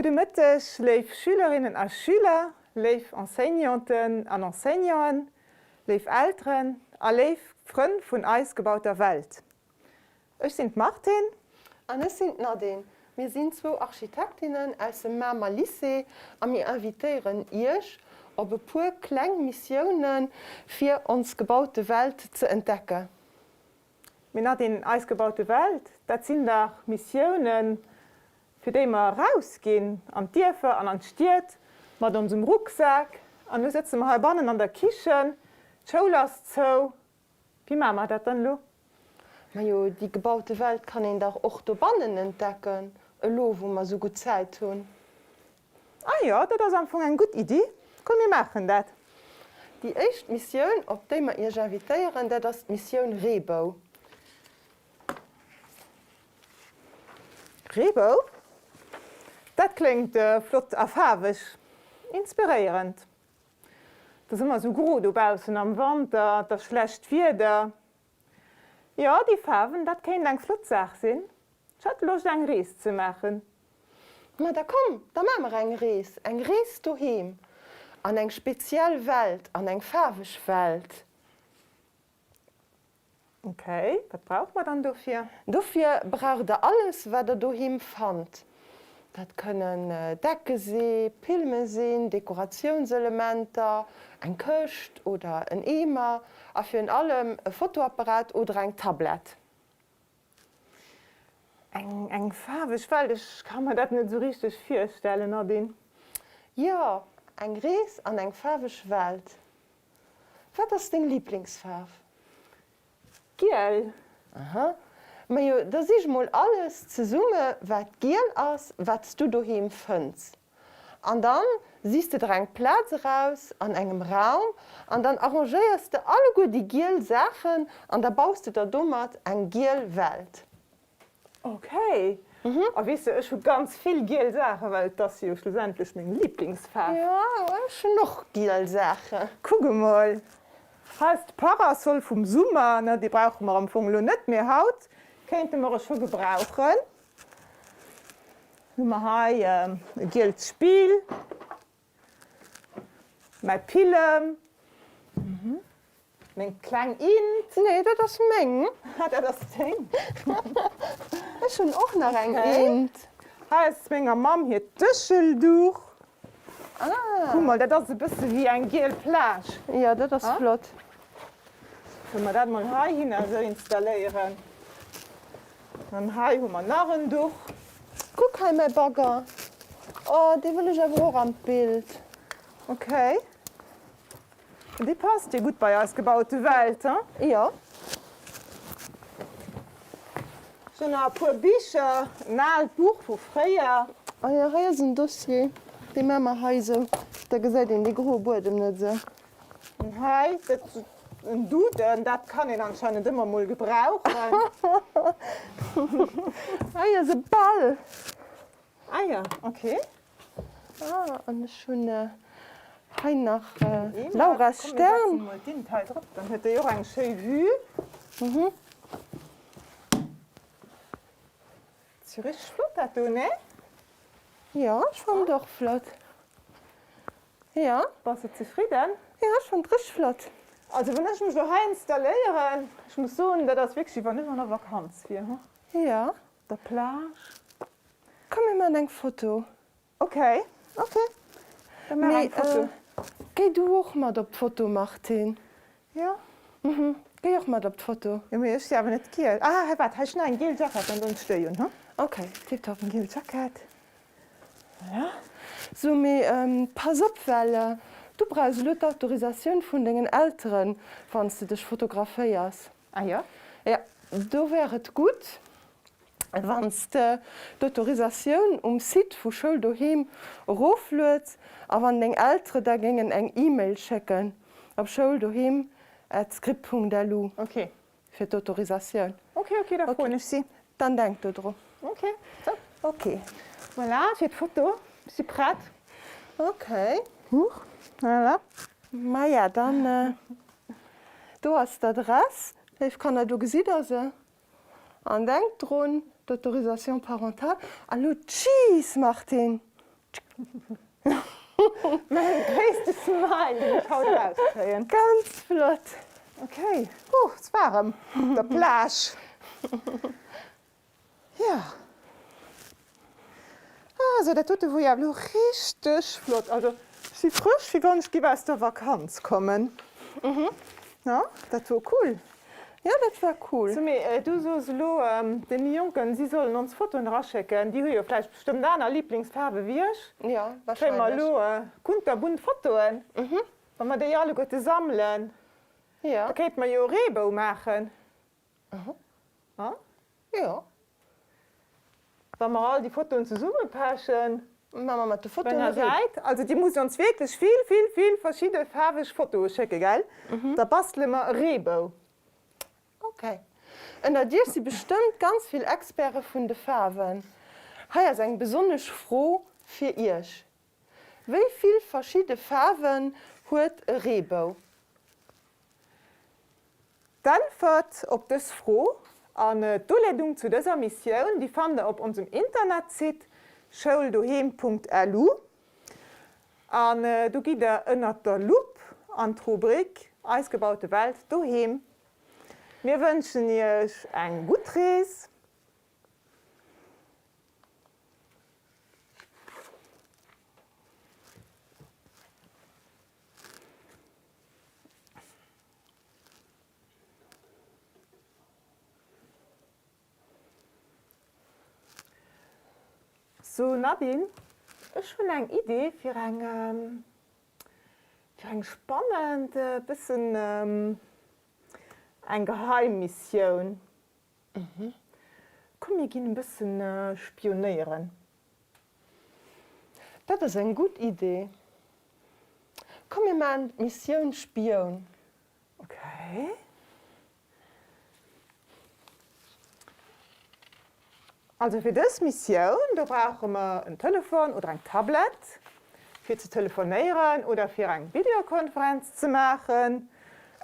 Gudde Mëtteg, léif Schülerinnen a Schüler, léif Enseignanten an Enseignanten, léif Elteren a léif Frënn vun eis gebauter Welt. Ech sinn d'Martine. An ech sinn d'Nadine. Mir sinn zwou Architektinnen aus dem Mamer Lycée a mir invitéieren Iech op e puer kleng Missiounen, fir ons gebaute Welt ze entdecken. Mee Nadine, eis gebaute Welt, dat sinn dach Missiounen, fir déi mer erausginn an d'Dierfer an an d'Stied mat onsem Rucksak. An elo sëtze mer heibannen an der Kichen, d'Schoul ass zou. Wéi maache mer dat dann elo? Majo, déi gebaute Welt kann een dach och dobannen entdecken, elo wou mer esou gutt Zäit hunn. Ah jo, dat ass am Fong eng gutt Iddi. Komm mir maachen dat. Déi éischt Missioun, op déi mer Iech invitéieren, dat ass d'Missioun Reebou. Reebou? Dat kléngt flott a faarweg. Inspiréierend. Et ass ëmmer esou gro dobaussen am Wanter, et ass schlecht Wieder. Jo, déi Faarwen, dat kéint eng flott Saach sinn. Ech hätt Loscht eng Rees ze maachen. Ma da komm, da maache mer eng Rees, eng Rees doheem an eng speziell Welt, an eng faarweg Welt. Ok, wat brauche mer dann dofir? Dofir braucht der alles wat der doheem fannt. Dat kënnen Decke si, Pilme sinn, Dekoratiounselementer, eng Këscht oder en Eemer a virun allem e Fotoapparat oder eng Tablett. Eng faarweg Welt, ech ka mer dat net esou richteg virstellen, Nadine. Jo, eng Rees an eng faarweg Welt. Wat ass deng Liblingsfaarf? Giel. Aha. Majo, da sich mol alles zesumme wat giel ass, wat s du doheem fënns. An dann sichs de der eng Plaz eraus an engem Raum an dann arrangéiers de alleguer déi giel Saachen an da baus de der domat eng giel Welt. Ok. A weess de, ech hu ganz vill giel Saachen, well et ass jo schlussendlech meng Liblingsfaarf. Jo, ech hunn och giel Saachen. Kuck emol, hei ass de Parasol vum Summer, ne, dee brauche mer am Fong elo net, mee haut kéinte mer e scho gebrauchen. Hu mer hei e gielt Spill, mäi Pillem, meng kleng Int. Nee, dat ass meng. Ah, dat ass deng. Ech hunn och nach eng Int. Hei ass menger Mamm hiert Dëschelduch. Ah. Kuck mol, dat ass e bësse wéi eng giel Plage. Jo, dat ass flott. Kënne mer dat mol heihinner esou installéieren. An hei hu mer nach en Duch. Kuck hei mäi Bagger. Oh, dee wëll ech awer och an d'Bild. Ok. Dee passt jo gutt bei eis gebaute Welt, he? Jo. Ech hunn nach e puer Bicher, en aalt Buch vu fréier. Oh jo, hei ass en Dossier. Dee maache mer hei esou, da gesäit een dee groe Buedem net esou. An hei, dat en Duden, dat kann een anscheinend ëmmer mol gebrauchen. Hei ass e Ball. Ah jo, ok. Ah, an ech hunn hei nach Laura's Komm, mir Stern. setzen mol d'Int hei drop, dann huet déi och eng schéi Vue. Mhm. Ass jo richteg flott dat do, nee? Jo, ech fannen et och flott. Jo. Bass de zefridden? Jo, ech fannen et richteg flott. Also wann ech mech elo hei installéieren, ech muss soen, dat ass wierklech wéi wann ech an der Vakanz wier, hu? Jo. Op der Plage. Komm mir maachen eng Foto. Ok, ok, da maache eng Foto. Mee géi du och mat op d'Foto, Martine. Jo. Mhm, géi och mat op d'Foto. Jo, mee ech si awer net giel. Ah, hei, waart, hei ech hunn nach eng giel Jackett an dons stéi un, hu? Ok, tiptop. Eng giel Jackett. Voilà. So, mee pass op, well du brauchs elo d'Autorisatioun vun dengen Elteren, wann s de dech fotograféiers. Ah jo? Jo, do wär et gutt, wann s de d'Autorisatioun um Site vu Schoul Doheem eroflueds a wann deng Eltere der géingen eng E-Mail schécken op schouldoheem@script.lu. Ok. Fir d'Autorisatioun. Ok, ok, da froen ech si. Dann denk do dru. Ok, sou. Ok. Voilà, fir d'Foto. Ech si prett. Ok. Huch, voilà. Maja, dann, do ass d'Adress. Léif Kanner, do gesitt der se. An denkt drun, d'Autorisation parentale. A lo Cheese, Martine! Mäin gréisste Smile, deen ech haut erauskréien. Ganz flott. Ok, huh, 's waarem op der Plage. Jo. Ah, sou, dat dote wor jo awer elo richteg flott. Also, ech si frësch, wéi wann ech giff aus der Vakanz kommen. Ja, dat wor cool. Jo, dat war cool. Sou, mee du soos elo den Jonken, si sollen ons Fotoen eraschécken. Déi hu jo vläicht bestëmmt aner Liblingsfaarwe wéi ech. Jo, Kréie mer wahrscheinlech. elo kunterbunt Fotoen, wa mer déi alleguerte sammelen. Jo. Da kéinte mer jo e Reebou maachen. Aha. Jo. Wa mer all déi Fotoen zesummepechen. Maache mer mat de Fotoen e Reebou. Also dir musst ons wierklech vill, vill, vill verschidde faarweg Fotoe schécke, gell? Da bastele mer e Reebou. Ok. Ënnert iech si bestëmmt ganz vill Experte vun de Faarwen. Hei ass eng besonnesch Fro fir iech, Wéi vill verschidde Faarwen huet e Reebou? D'Äntwert op dës Fro an d'Uleedung zu dëser Missioun, déi fannt der op onsem Internetsite schouldoheem.lu an do gitt der ënnert der Lupp an d'Rubrik Eis gebaute Welt doheem. Mir wënschen iech eng gutt Rees. So Nadine, ech hunn eng Idee fir eng fir eng spannend, bëssen eng geheim Missioun. Komm mir ginn e bëssen spionéieren. Dat ass eng gutt Idee. Komm mir maachen d'Missioun Spioun. Ok. Also fir dës Missioun, do brauche mer en Telefon oder eng Tablett fir ze telefonéieren oder fir eng Videokonferenz ze maachen,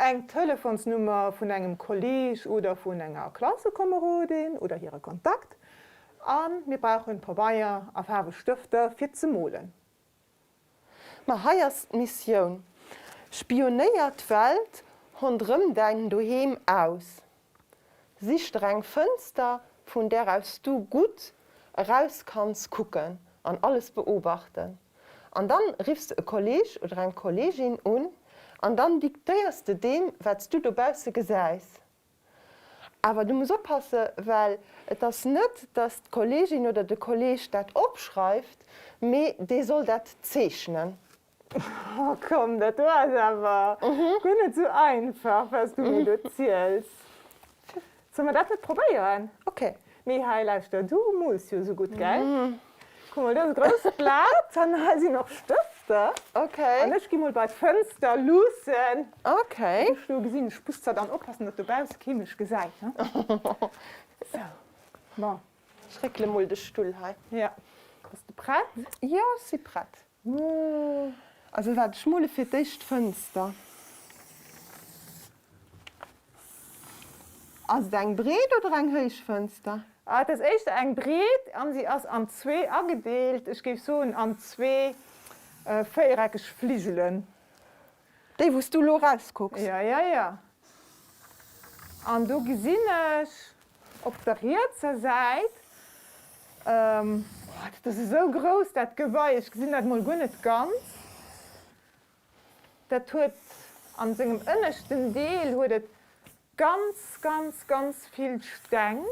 eng Telefonsnummer vun engem Kolleeg oder vun enger Klassekomerodin oder hire Kontakt a mir brauchen Pabeier a faarweg Stëfter fir ze molen. Ma hei ass d'Missioun, Spionéier d'Welt ronderëm däin Doheem aus. Sich der eng Fënster, vun där aus du gutt eraus kanns kucken an alles beobachten. An dann riffs de e Kolleeg oder eng Kolleegin un an dann diktéiers de deem, wat s du dobausse gesäis. Awer du muss oppasse well et ass net, datt d'Kolleegin oder de Kolleeg dat opschreift, mee dee soll dat zeechnen. Oh komm, dat do ass awer guer net sou einfach, wat s du mir do ziels. Solle mer dat net probéieren? Ok. Mee hei, lauschter, du mools jo sou gutt, gell? Kuck mol, do ass e grousst Blat an hei sinn och Stëfter. Ok. An ech gi mol bei d'Fënster luussen. Ok. Ech do gesinn, ech muss zwar dann oppassen, datt dobausse kee mech gesäit, ne? Sou, bon. Ech réckele mol de Stull hei. Ja. Bass de prett? Jo, ech si prett. Also waart, ech mole fir d'éischt d'Fënster. Ass et eng breet oder eng héich Fënster? Et ass éischter eng breet an si ass an zwee agedeelt, ech géif soen an zwee véiereckeg Fligelen. Déi wou s du elo erauskucks? Jo, jo, jo. An do gesinn ech op der rietser Säit, oh dat ass esou grouss dat Gebai, ech gesinn dat mol guer net ganz. Dat huet an sengem ënneschten Deel huet et ganz, ganz, ganz vill Steng.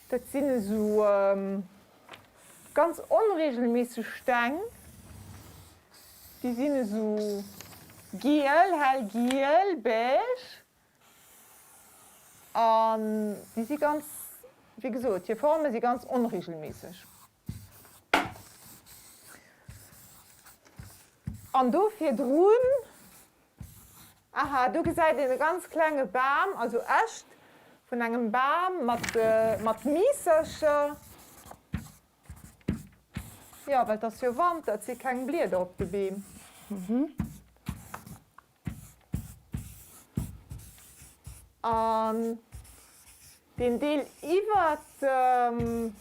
Dat sinn esou ganz onregelméisseg Steng. Déi sinn esou giel, hell giel, beige. An déi si ganz, wéi gesot, hir Forme si ganz onregelméisseg. An do virdrun, aha, do gesäit een e ganz klenge Bam, also Äscht vun engem Bam mat, mat Miissercher. Jo, well et ass jo Wanter, et si keng Blieder op de Beem. An deen Deel iwwert dem.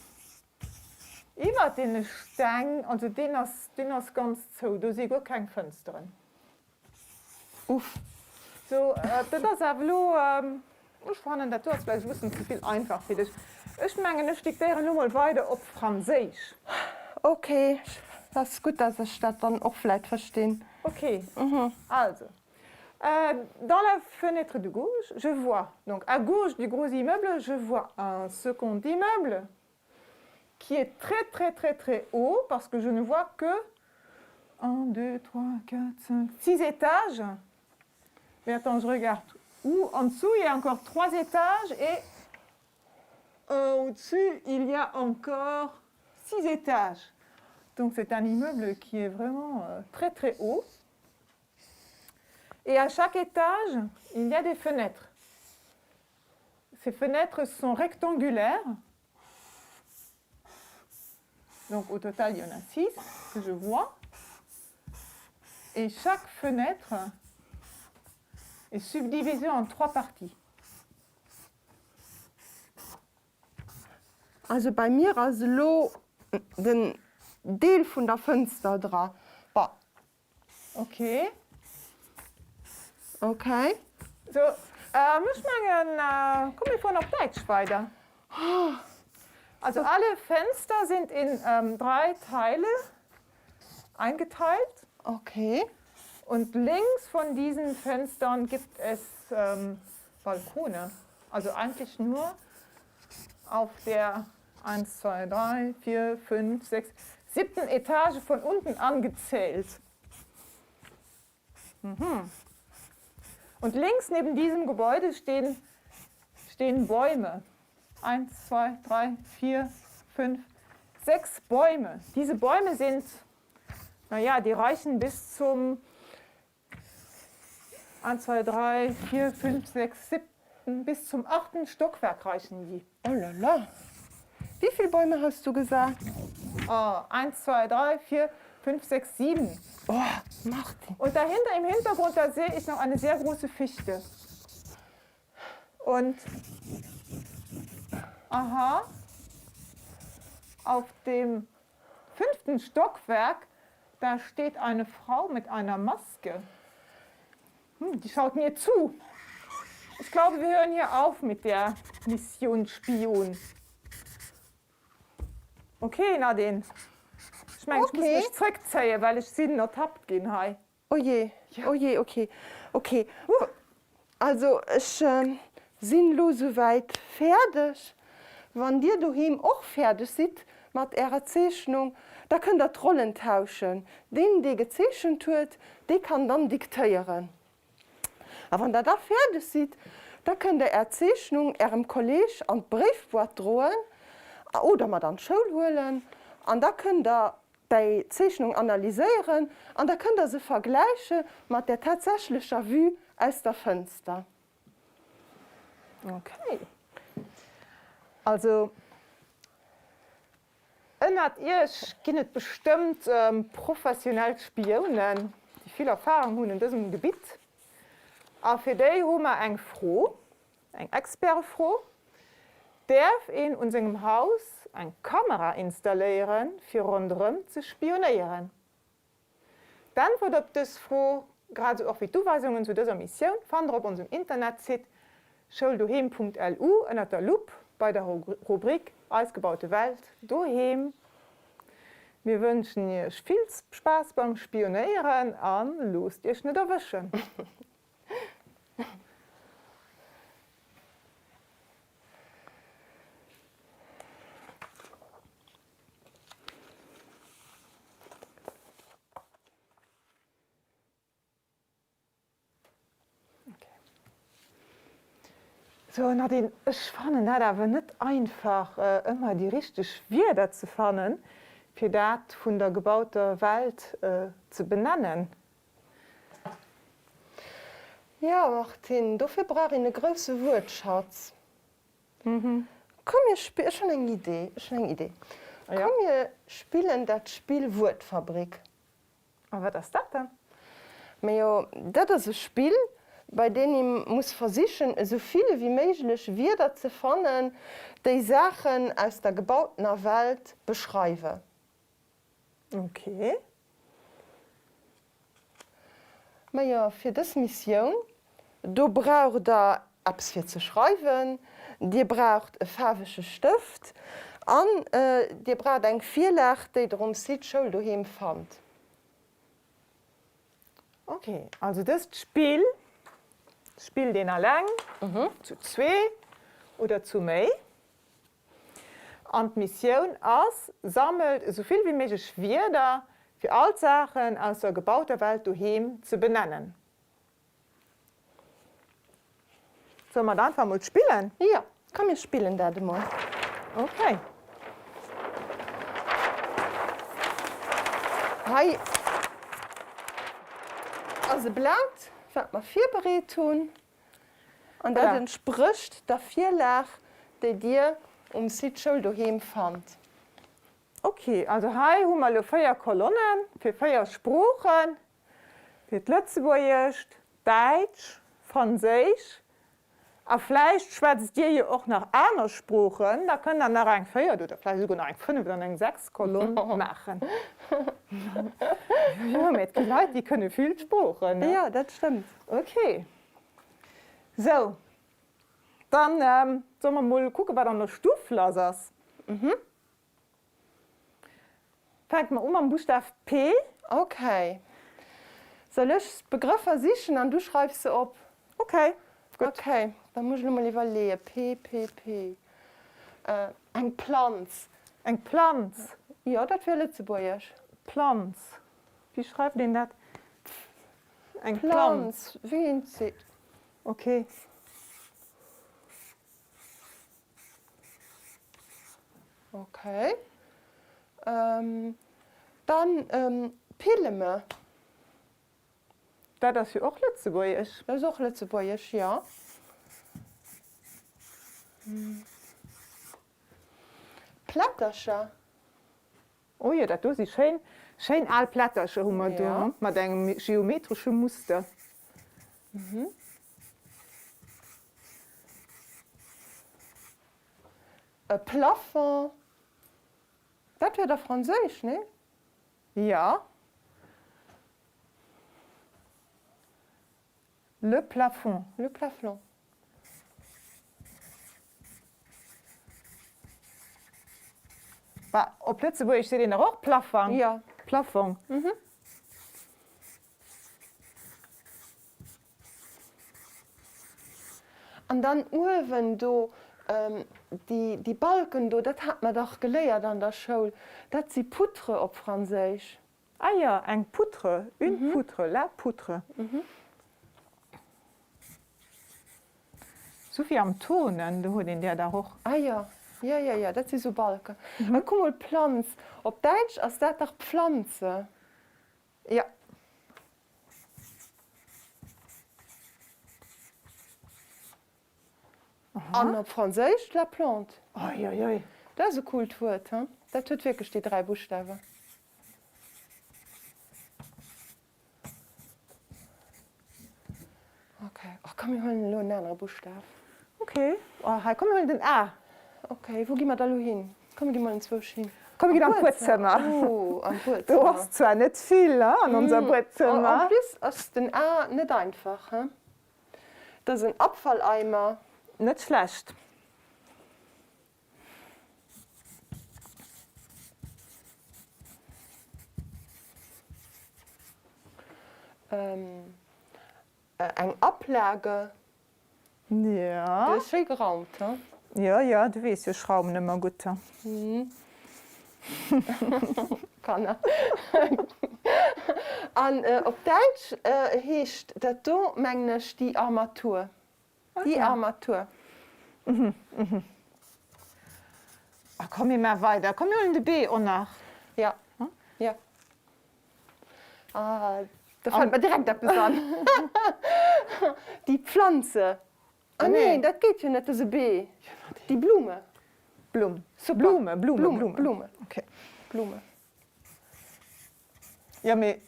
Iwwert deene Steng, also deen ass, deen ass ganz zou, do si guer keng Fënsteren. Uff. Sou, dat ass awer elo, ech fannen, dat do ass vläicht e bëssen ze vill einfach fir dech. Ech mengen, ech diktéieren elo mol weider op Franséisch. Ok, ass gutt, dass ech dat dann och vläicht verstinn. Ok, also, Dans la fenêtre de gauche, je vois, donc à gauche du gros immeuble, je vois un second immeuble qui est très très très très haut parce que je ne vois que 1, 2, 3, 4, 5, 6 étages. Mais attends, je regarde. Ou en dessous, il y a encore trois étages et euh, au-dessus, il y a encore six étages. Donc c'est un immeuble qui est vraiment euh, très très haut. Et à chaque étage, il y a des fenêtres. Ces fenêtres sont rectangulaires. Donc au total, il y en a six que je vois. Et chaque fenêtre est subdivisée en trois parties. Also bei mir ass elo den Deel vun der Fënster dra. Bon. Ok. Ok. So, ech mengen, komm mir fueren op Däitsch weider. Also alle Fenster sind in drei Teile eingeteilt. Ok. Und links von diesen Fenstern gibt es Balkone. Also eigentlich nur auf der 1, 2, 3, 4, 5, 6, siebten Etage von unten angezählt. Mhm. Und links neben diesem Gebäude stehen, stehen Bäume. 1, 2, 3, 4, 5, 6 Bäume. Diese Bäume sind, naja, die reichen bis zum 1, 2, 3, 4, 5, 6, 7, bis zum achten Stockwerk reichen die. Oh la la! Wéi vill Bäume has du gesat? Oh, 1, 2, 3, 4, 5, 6, 7. Oh, Martine! Und dahinter im Hintergrund, da sehe ich noch eine sehr große Fichte. Und, aha, auf dem fünften Stockwerk, da steht eine Frau mit einer Maske. Hm, die schaut mir zu. Ich glaube, wir hören hier auf mit der Mission Spion. Okay, Nadine. Ech mengen, ech muss Okay. mech zréckzéien, well ech sinn ertappt ginn hei. Oh je, oh je, ok, ok. Also ech sinn elo souwäit fäerdeg. Wann dir doheem och fäerdeg sidd mat ärer Zeechnung, da kënnt der d'Rollen tauschen. Deen, dee gezeechent huet, dee kann dann diktéieren. A wann der da fäerdeg sidd, da kënnt der är Zeechnung ärem Kolleg an d'Bréifboîte droen oder mat an d'Schoul huelen an da kënnt der Däi Zeechnung analyséieren an da kënnt der se vergläiche mat der tatsächlecher Vue aus der Fënster. Ok. Also ënnert iech ginn et bestëmmt professionell Spiounen, déi vill Erfahrung hunn un dësem Gebitt. A fir déi hu mer eng Fro. Eng Expertefro, Däerf een un sengem Haus eng Kamera installéieren, fir ronderëm ze spionéieren? D'Äntwert op dës Fro, grad esou och wéi d'Uweisungen zu dëser Missioun, fannt der op onsem Internetsite schouldoheem.lu ënnert der Lupp bei der Rubrik Eis gebaute Welt doheem. Mir wënschen iech vill Spaass beim Spionéieren a loosst iech net erwëschen! So Nadine, ech fannen dat awer net einfach ëmmer déi richteg Wierder ze fannen, fir dat vun der gebauter Welt ze benennen. Jo, Martine, dofir brauch een e grousse Wuertschatz. Komm mir spi-, ech hunn eng Idee, ech hunn eng Idee. Komm mir spillen dat Spill Wuertfabrik. A wat ass dat dann? Majo, dat ass e Spill. bei deem ee muss versichen, esou vill ewéi méiglech Wierder ze fannen, déi Saachen aus der gebautener Welt beschreiwen. Ok. Majo, fir dës Missioun, do braucht der eppes fir ze schreiwen, dir braucht e faarwege Stëft an dir braucht eng Virlag, déi der um Site Schoul doheem fannt. Ok, also dëst Spill spillt een alleng, zu zwee oder zu méi. An d'Missioun ass, Sammelt esou vill wéi méiglech Wierder, fir all d'Saachen aus der gebauter Welt doheem ze benennen. Solle mer et einfach emol spillen? Jo, komm mir spillen dat emol. Ok. Hei ass e Blat, wat mer virbereet hunn. An dat entsprécht der Virlag, déi Dir um Site Schoul Doheem fannt. Ok, also hei hu mer elo 4 Kolonne fir 4 Sproochen, fir d'Lëtzebuergescht, Däitsch, Franséisch a vläicht schwätzt Dir jo och nach aner Sproochen, da kënnt Der nach eng véiert oder vläicht esouguer nach eng fënneft an eng sechst Kolonn maachen. Jo, mä et gi Leit, déi kënne vill Sproochen. Jo, dat stëmmt. Ok. Sou, dann solle mer mol kucken, wat an der Stuff lass ass. Fänke mer u mam Buschtaf P. Ok. Soll ech d'Begrëffer sichen an du schreifs se op? Ok, gutt. Ok, da muss ech elo mol iwwerleeën. P, P, P. Eng Planz. Eng Planz? Jo, dat wär Lëtzebuergesch. Planz. Wéi schreift een dat? Eng Planz. Wéi een seet. Ok. Ok. Dann Pilleme. Dat ass jo och Lëtzebuergesch. Dat ass och Lëtzebuergesch, jo. Plättercher. Oh jo, dat do si schéin, schéin al Plättercher hu mer do, mat engem geometresche Muster. E Plafond, dat wär da franséisch, nee? Jo. Le plafond. Le plafond. Bah, op Lëtzebuergesch seet een dach och Plaffang. Jo. Plafong. Mhm. An dann uewen do, déi, déi Balken do, dat hat mer dach geléiert an der Schoul, dat si Poutre op Franséisch. Ah jo, eng Poutre, une poutre, la poutre. Sou wéi am Turnen, do huet een där dach och. Ah jo, jo, jo, jo, dat si sou Balken. A kuck mol, Planz, op Däitsch ass dat dach Pflanze. Jo. An op Franséisch la plante. Oi, oi, oi. Dat ass e coolt Wuert, he? Dat huet wierklech déi 3 Buschtawen. Ok, oh komm mir huelen elo en anere Buschtaf. Ok, oh hei, komm mir huelen den A. Ok, wou gi mer da lo hin? Komm mir gi mol enzwousch hin. Komm mir ginn an d'Buedzëmmer. Oh, an d'Buedzëmmer. Do ass zwar net vill, he, an onser Buedzëmmer. En plus ass den A net einfach, he? Dat ass en Abfalleimer. Net schlecht. Eng Ablage. Jo. Du hues schéi geraumt, he? Jo, jo, du weess jo, ech raumen ëmmer gutt, he? Kanner. An op Däitsch heescht dat do, mengen ech, die Armatur. Die Armatur. A komm, mir maache weider. Komm, mir huelen de B och nach. Jo, jo. Ah, da fält mer direkt eppes an. Die Pflanze. Ah nee, dat geet jo net, dat ass e B. Die Blume. Blumm. Super. Blume, Blume, Blume. Blume. Okay. Blume. Jo, mee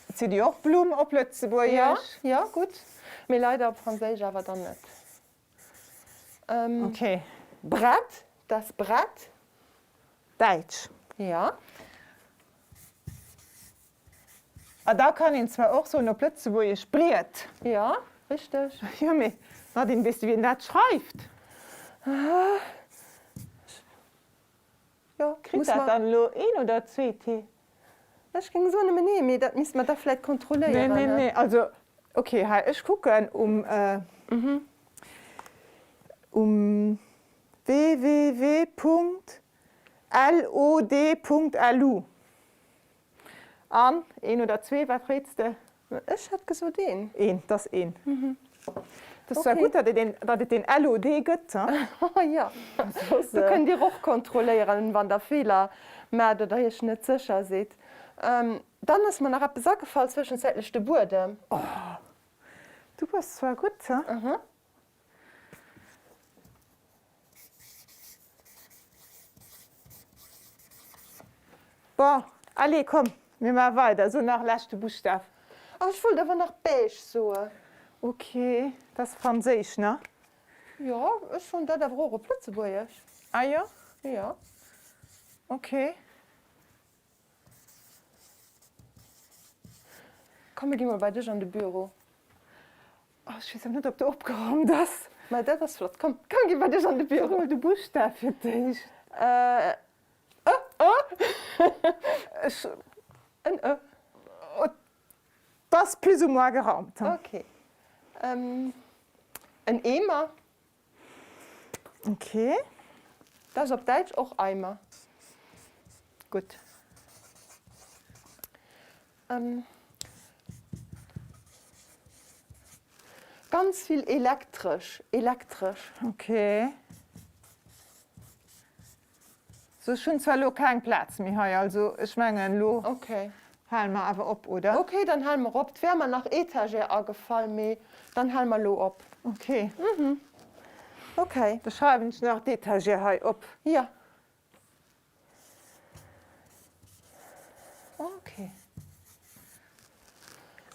et seet jo och Blumm op Lëtzebuergesch. Jo, jo, gutt. Mee leider op Franséisch awer dann net. Ok. Brett, das Brett. Däitsch. Jo. A da kann een zwar och soen op Lëtzebuergesch Briet. Jo, richteg. Jo, mee Nadine, weess de wien dat schreift? Jo, Kritt dat dann elo een oder zwee T? Ech géing soen nëmmen ee, mee dat misste mer da vläit kontrolléieren. Nee, nee, nee, also ok, hei, ech kucken um um www Punkt lod Punkt lu. An een oder zwee, wat réits de? Ech hätt gesot een. Een, 't ass een. 't ass zwar gutt, datt et een, datt et deen LOD gëtt, hein? Jo, do kënnt Dir och kontrolléieren, wann Der Feeler maacht oder Iech net sécher sidd. Dann ass mer nach eppes agefall, zwëschenzäitlech, de Buedem. Oh, du bass zwar gutt, hein? Bon, allez, komm, mir maache weider. So, nach leschte Buschtaf. Oh, ech wollt awer nach beige soen. Ok, dat ass franséisch, ne? Jo, ech soen dat awer och op Lëtzebuergesch. Ah jo? Jo. Ok. Komm, mir gi mol bei dech an de Büro. Oh, ech weess awer net, ob do opgeraumt ass. Ma dat ass flott. Komm, komm, gi bei dech an de Büro. Sot mol de Buschtaf fir d'éischt. Ë, ë. Ech. En ë. Et ass plus ou moins geraumt. Ok. En Eemer. Ok. Dat ass op Däitsch och Eimer. Gutt. Ganz vill elektresch, elektresch. Ok. Sou, ech hunn zwar elo keng Plaz méi hei, also ech mengen elo hale mer awer op, oder? Ok, dann hale mer op. 't wär mer nach Etagère agefall, mee dann hale mer elo op. Ok. Ok. Da schreiwen ech nach d'Etagère hei op. Jo. Ok.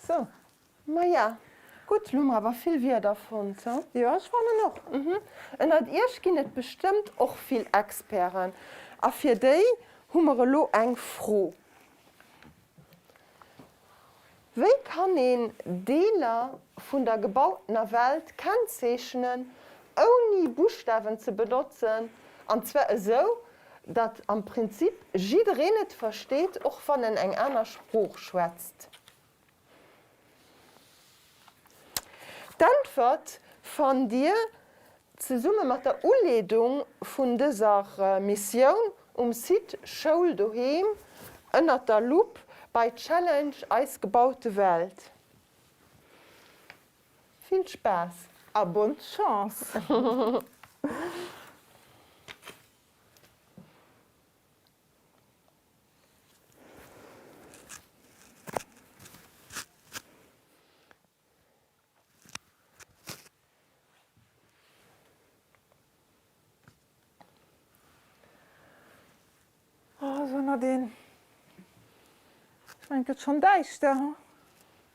Sou. Maja, gutt, lo hu mer awer vill Wierder fonnt, he? Jo, ech fannen och. Ënnert iech ginn et bestëmmt och vill Experten a fir déi hu mer elo eng Fro, Wéi kann een Deeler vun der gebautener Welt kennzeechnen, ouni Buschtawen ze benotzen, an zwar esou, datt am Prinzip jiddereen et versteet, och wann en eng aner Sprooch schwätzt? D'Äntwert fannt Dir zesumme mat der Uleedung vun dëser Missioun um Site Schoul Doheem ënnert der Lupp bei Challenge Eis gebaute Welt. Vill Spaass! A bonne Chance! Oh, so Nadine. Ech mengen, et gëtt schonn däischter, hu?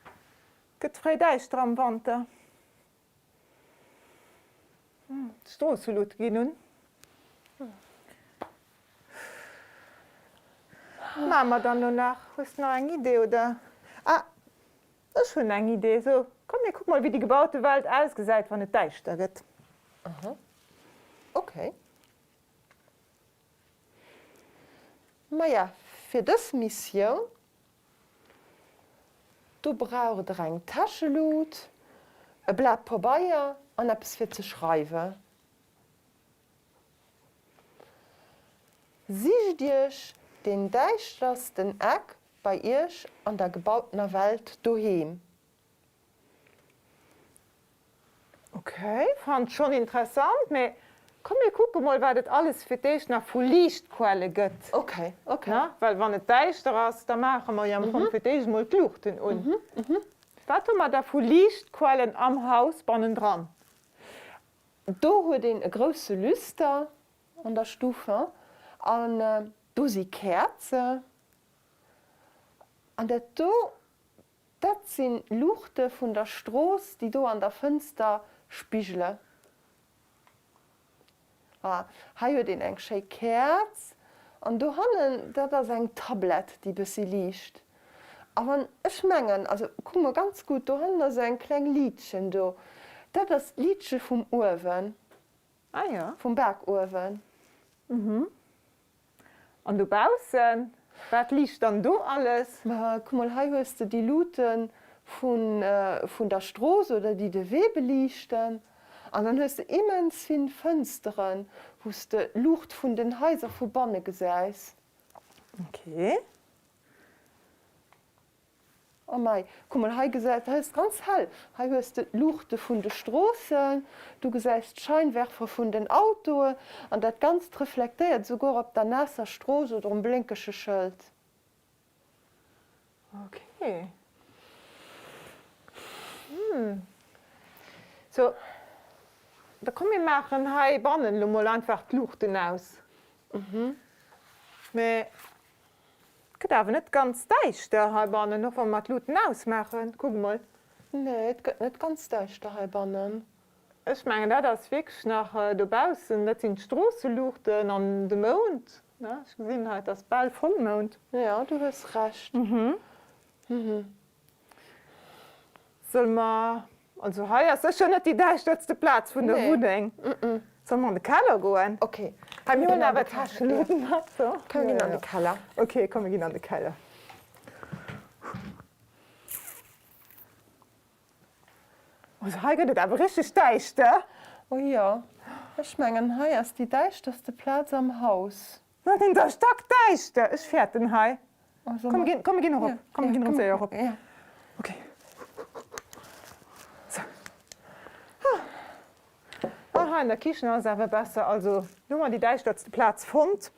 Et gëtt fréi däischter am Wanter. D'Stroosseluute ginn un. Wat maache mer dann elo nach? Hues de nach eng Idee oder? Ah, ech hunn eng Idee. Sou, komm mir kucke mol wéi déi gebaute Welt ausgesäit wann et däischter gëtt. Aha, ok. Maja, fir dës Missioun Do braucht der eng Täschelut, e Blat Pabeier an eppes fir ze schreiwen. Sicht iech deen däischtersten Eck bei iech an der gebautener Welt doheem. Ok, fannt schon interessant, mee komm mir kucke mol wat et alles fir d'éischt nach vu Liichtquelle gëtt. Ok, ok. Ne, well wann et däischter ass, da maache mer jo am Fong fir d'éischt mol d'Luuchten un. Wat hu mer da vu Liichtquellen am Haus bannendran? Do huet een e grousse Lüster an der Stuff, an do si Käerze, an dat do. Dat sinn Luuchte vun der Strooss, déi do an der Fënster spigele. Ah, hei huet een eng schéi Käerz. An dohannen, dat ass eng Tablett, déi bëssi liicht. A wann, ech mengen, also kuck mol ganz gutt, dohannen ass esou eng kleng Liitchen do. Dat ass d'Liitche vum Uewen. Ah jo. Vum Bakuewen. Mhm. An dobaussen, wat liicht dann do alles? Ma kuck mol, hei hues de déi Luute vun vun der Strooss oder déi de Wee beliichten. An dann hues de immens vill Fënsteren, wou s de d'Luucht vun den Haiser vu banne gesäis. Okay. Oh mei, kuck mol, hei gesäit, hei ass et ganz hell. Hei hues de d'Luuchte vun de Stroossen, du gesäis d'Scheinwerfer vun den Autoen an dat Ganzt reflektéiert esouguer op der naasser Strooss oder um blénkege Schëld. Ok. Hm. So, da komm mir maachen hei bannen elo mol einfach d'Luuchten aus. Mee Et gëtt awer net ganz däischter heibannen, och wa mer d'Luten ausmaachen. Kuck emol. Nee, et gëtt net ganz däischter heibannen. Ech mengen, dat ass wierklech nach dobaussen. Dat sinn d'Stroosseluuchten an de Mound. Ech gesinn hei, et ass bal Vollmound. Jo, du hues Recht. Solle mer, also hei ass sécher net déi däischtertste Plaz vun der Wunneng. Solle mer an de Keller goen? Ok. Hei, mir huelen awer d'Täscheluten mat. So. Komm, mir ginn an de Keller. Ok, komm, mir ginn an de Keller. Also hei gëtt et awer richteg däischter. Oh jo, ech mengen hei ass déi däischterste Plaz am Haus. Wat een da stackdäischter! Ech fäerten hei. Komm, mir ginn, komm, mir ginn erop. Komm, mir ginn erëm séier erop. Ok. Sou. Ah, hei an der Kichen ass et awer besser. Also, do hu mer déi däischtertste Plaz fonnt,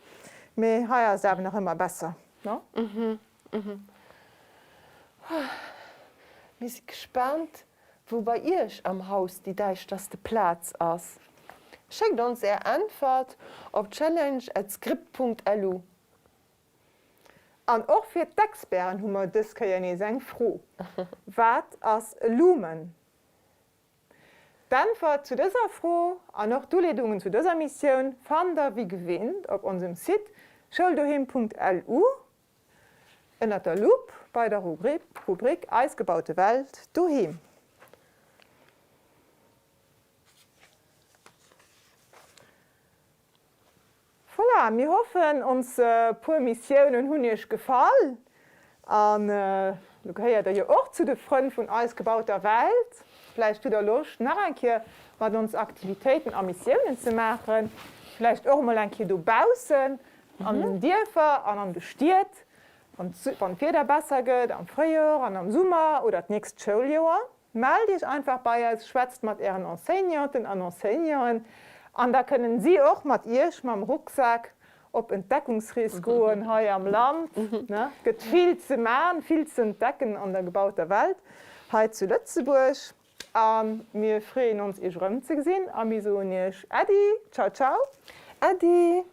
mee hei ass et awer nach ëmmer besser, no? Mhm, mhm. Mir si gespaant, Wou bei Iech am Haus déi däischterste Plaz ass? Schéckt ons Är Äntwert op challenge@script.lu. An och fir d'Experten hu mer dës Kéier nees eng Fro, Wat ass e Lumen? D'Äntwert zu dëser Fro an och d'Uleedungen zu dëser Missioun fannt der wéi gewinnt op onsem Site schouldoheem.lu. Ënnert der Lupp bei der Rubrik Eis gebaute Welt doheem. Voilà, mir hoffen ons puer Missiounen hunn iech gefall an elo gehéiert der jo och zu de Frënn vun Eis gebauter Welt. Vläicht hutt der Loscht nach eng Kéier mat ons Aktivitéiten a Missiounen ze maachen, vläicht och emol eng Kéier dobaussen An den Dierfer an an de Stied, wann d'Wieder besser gëtt, am Fréijoer an am Summer oder d'nächst Schouljoer. Mellt Iech einfach bei eis, schwätzt mat Ären Enseignanten an Enseignanten an da kënnen si och mat Iech mam Rucksak op Entdeckungsrees goen hei am Land. Et gëtt vill ze man, vill ze entdecken an der gebauter Welt hei zu Lëtzebuerg. A mir freeën ons Iech erëmzegesinn a mir soen Iech Äddi, ciao ciao. Äddi.